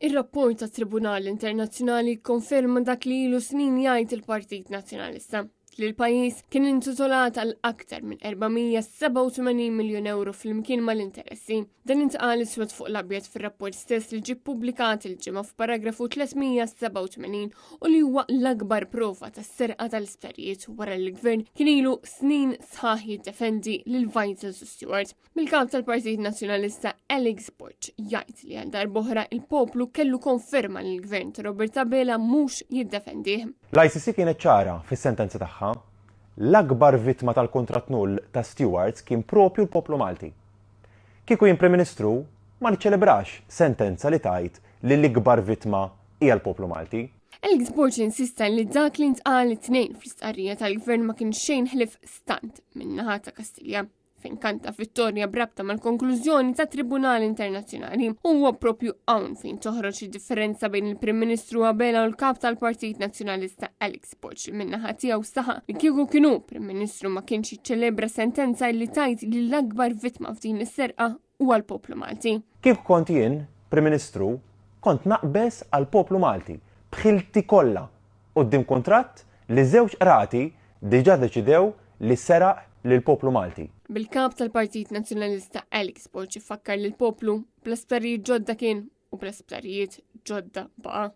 Ir-rapport tat-Tribunal Internazzjonali kkonferma dak li ilu snin jgħid il-Partit Nazzjonalista li l-pajjiż kien intitolat għal aktar minn 487 miljun euro flimkien mal-interessi. Dan intqal iswed fuq l-abjad fir-rapport stess li ġie ppubblikat il-ġimgħa f'paragrafu 387 u li huwa l-akbar prova tas-serqa tal-isptarijiet wara li l-gvern kien ilu snin sħaħ jiddefendi lil Vitals u Steward. Mill-kap tal-Partit Nazzjonalista Alex Borg jgħid li għal darb'oħra il-poplu kellu konferma li l-gvern ta' Robert Abela mhux jiddefendih. L-ICC kienet ċara fis-sentenza tagħha. L-akbar vittma tal-kuntratt null ta' Stewards kien propju l-poplu Malti. Kieku jien Prim Ministru, ma niċċelebrax sentenza li tgħid li l-ikbar vittma hija l-poplu Malti. Alex Borg insista li dak li ntqal it-Tnejn fl-istqarrija tal-Gvern ma kien xejn ħlief stunt min-naħa ta' Kastilja fejn kanta vittorja brabta mal-konklużjoni ta' Tribunal Internazzjonali. Huwa propju hawn fejn toħroġ id-differenza bejn il-Prim Ministru Abela u l-Kap tal-Partit Nazzjonalista Alex Borg li min-naħa tiegħu saħaq li kieku kienu Prim Ministru ma kienx jiċċelebra sentenza li tgħid li l-akbar vittma f'din is-serqa huwa l-poplu Malti. Kieku kont jien Prim Ministru, kont naqbeż għall-poplu Malti b'ħilti kollha quddiem kuntratt li żewġ qrati diġà deċidew li seraq lill-poplu Malti. Bil-Kap tal-Partit Nazzjonalista Alex Borg ifakkar lill-poplu bla sptarijiet ġodda kien u bla sptarijiet ġodda baqa'.